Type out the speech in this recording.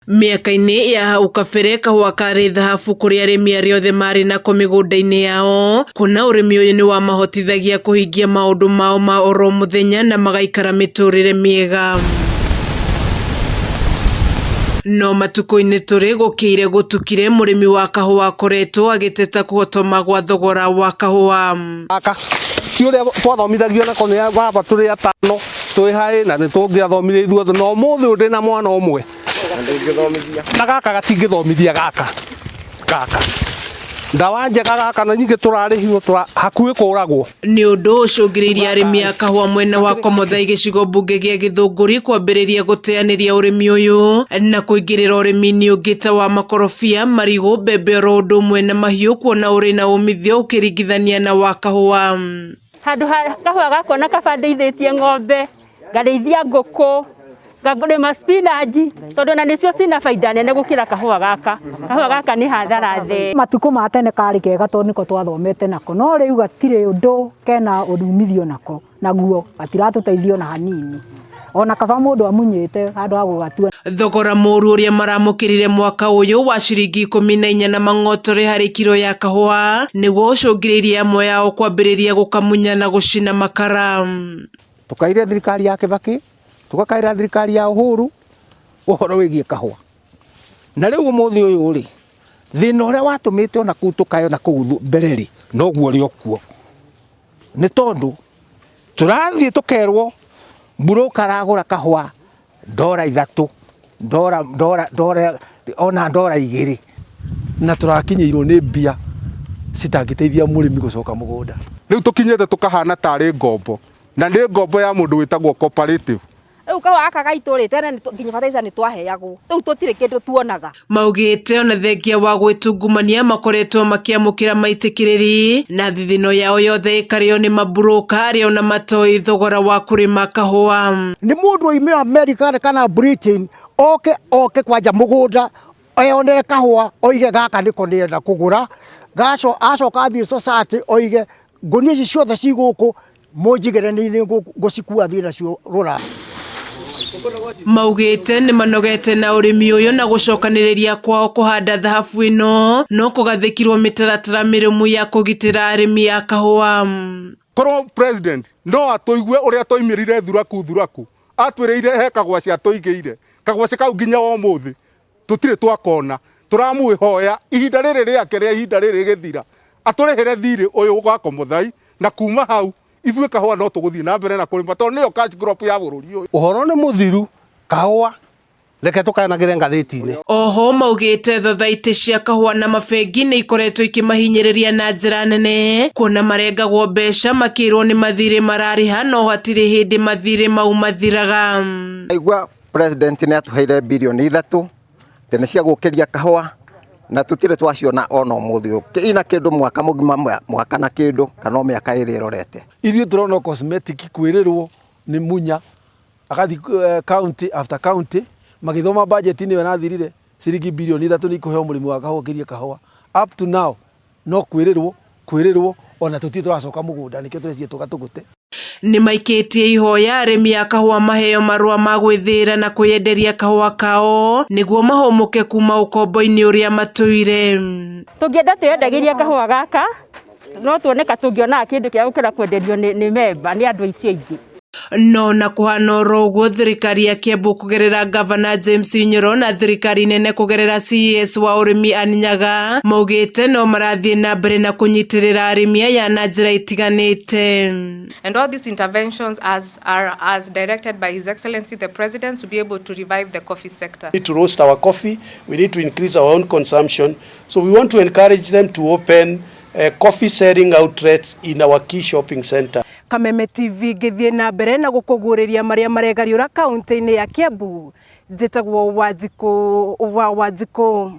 Mĩaka-inĩ ya hau kabere kahũa karĩ thahabu kũrĩ arĩmi arĩa othe marĩ nako mĩgũnda-inĩ yao, kuona ũrĩmi ũyũ nĩ wamahotithagia kũhingia maũndũ mao ma oro mũthenya na magaikara mĩtũrĩre mĩega. No matukũ-inĩ tũrĩ gũkĩire gũtukire mũrĩmi wa kahũa akoretwo agĩteta kũhotoma gwa thogora wa kahũa. Gaka ti ũrĩa twathomithagio nako nĩ baba tũrĩ atano twĩ haĩ na nĩ tũngĩathomire ithuothe no ũmũthĩ ũyũ ndĩna mwana ũmwe na gaka gatingĩthomithia gaka gaka ndawa njega gaka na ningĩ tũrarĩhirwo tũra hakuhĩ kũragwo. Nĩ ũndũ ũcũngĩrĩirie arĩmi a kahũa mwena wa Komothai gĩcigo mbunge gĩa Gĩthũngũri kwambĩrĩria gũteanĩria ũrĩmi ũyũ na kũingĩrĩra ũrĩmi-inĩ ũngĩ ta wa makorobia, marigũ, mbembe oro ũndũ ũmwe na mahiũ kuona ũrĩ na umithio ũkĩringithania na wa kahũa. Handũ ha kahũa gakwa na kaba ndĩithĩtie ng'ombe, ngarĩithia ngũkũ, ngarĩma spinach tondũ na nĩcio cina baida nene gũkĩra kahũa gaka. Kahũa gaka nĩ hathara theri. Matukũ ma tene karĩ kega tondũ nĩko twathomete nako, no rĩu gatirĩ ũndũ kena umithio nako, naguo gatiratũteithia ona hanini. Ona kaba mũndũ amunyĩte handũ ha gũgatua. Thogora mũru ũrĩa maramũkĩrire mwaka ũyũ wa ciringi 14 na mang'otore harĩ kiro ya kahũa nĩguo ũcũngĩrĩirie amwe ao kwambĩrĩria gũkamunya na gũcina makara. Tũkaire thirikari ya Kibaki, tũgakaĩra thirikari ya Uhuru ũhoro wĩgiĩ kahũa. Na rĩu ũmũthĩ ũyũ rĩ, thĩna ũrĩa watũmĩte ona kũu tũkae ona kũu mbere rĩ, noguo ũrĩ o kuo. Nĩ tondũ tũrathiĩ tũkerwo broker aragũra kahũa ndora 3, ndora, ndora, ndora, ona ndora 2. Na tũrakinyĩirwo nĩ mbia citangĩteithia mũrĩmi gũcoka mũgũnda. Rĩu tũkinyĩte tũkahana tarĩ ngombo, na nĩ ngombo ya mũndũ wĩtagwo cooperative. Rĩu kahũa gaka gaitũ rĩ, tene nginya fertilizer nĩ twaheagwo, rĩu tũtirĩ kĩndũ tuonaga. Maugĩte ona thengia wa gwĩtungumania makoretwo makĩamũkĩra maitĩkĩrĩri na thithino yao yothe ĩkarĩo nĩ maburũka arĩa ona matoĩ thogora wa kũrĩma kahũa. Nĩ mũndũ oime America kana Britain oke oke kwanja mũgũnda eyonere kahũa oige gaka nĩko nĩenda kũgũra, acoka athiĩ society oige ngũnia ici ciothe ci gũkũ mũnjigĩre nĩ ngũcikua thiĩ nacio rũraya. Maugĩte nĩ manogete na ũrĩmi ũyũ na gũcokanĩrĩria kwao kũhanda thahabu ĩno no kũgathĩkirwo mĩtaratara mĩrũmu ya kũgitĩra arĩmi a kahũa. Korwo president no atũigue ũrĩa twaimĩrire thuraku thuraku, atwĩrĩire he kagwaci atũigĩire, kagwaci kau nginya ũmũthĩ tũtirĩ twakona. Tũramwĩhoya ihinda rĩrĩ rĩake rĩa ihinda rĩrĩ rĩgĩthira atũrĩhĩre thirĩ ũyũ wa Komothai, na kuma hau ithuĩ kahũa no tũgũthiĩ na mbere na kũrĩma tondũ nĩyo cash crop ya bũrũri ũyũ. Ũhoro nĩ mũthiru kahũa reke tũkayanagĩre ngathĩti-inĩ. Oho maugĩte thothaitĩ cia kahũa na mabengi nĩ ikoretwo ikĩmahinyĩrĩria na njĩra nene kuona marengagwo mbeca makĩrwo nĩ mathirĩ mararĩha no hatirĩ hĩndĩ mathirĩ mau mathiraga. Aigua president nĩ atũheire birioni 3 atĩ nĩ cia gũkĩria kahũa na tũtirĩ twaciona ona ũmũthĩ ũyũ. Ina kĩndũ mwaka mũgima, mwaka na kĩndũ kana o mĩaka 2 ĩrorete. Ithuĩ tũrona cosmetic kwĩrĩrwo nĩ Munya agathiĩ county after county magĩthoma budget nĩyo ĩrathirire ciringi birioni 3 nĩ ikũheo mũrĩmi wa kahũa ũkĩrie kahũa. Up to now no kwĩrĩrwo kwĩrĩrwo ona tũtirĩ tũracoka mũgũnda nĩkĩo tũreciria tũgatũgũte. Nĩ maikĩtie ihoya arĩmi a kahũa maheo marũa ma gwĩthĩĩra na kwĩyenderia kahũa kao nĩguo mahũmũke kuma ũkombo-inĩ ũrĩa matũire. Tũngĩenda twĩyendagĩria kahũa gaka no tuone ka tũngĩonaga kĩndũ kĩa gũkĩra kwenderio nĩ memba nĩ andũ aici aingĩ. No na kũhana oro ũguo thirikari ya Kiambu kũgerera Gavana James Nyoro na thirikari nene kũgerera CES wa ũrĩmi Ann Nyaga maugĩte no marathiĩ na mbere na kũnyitĩrĩra arĩmi aya na njĩra itiganĩte. And all these interventions are as directed by His Excellency the President to be able to revive the coffee sector. We need to roast our coffee, we need to increase our own consumption. So we want to encourage them to open coffee selling outlets in our key shopping center. Kameme TV ngĩthiĩ na mbere na gũkũguũrĩria marĩa maregariũra kaunti-inĩ ya Kiambu. Njĩtagwo Wanjikũ wa Wanjikũ.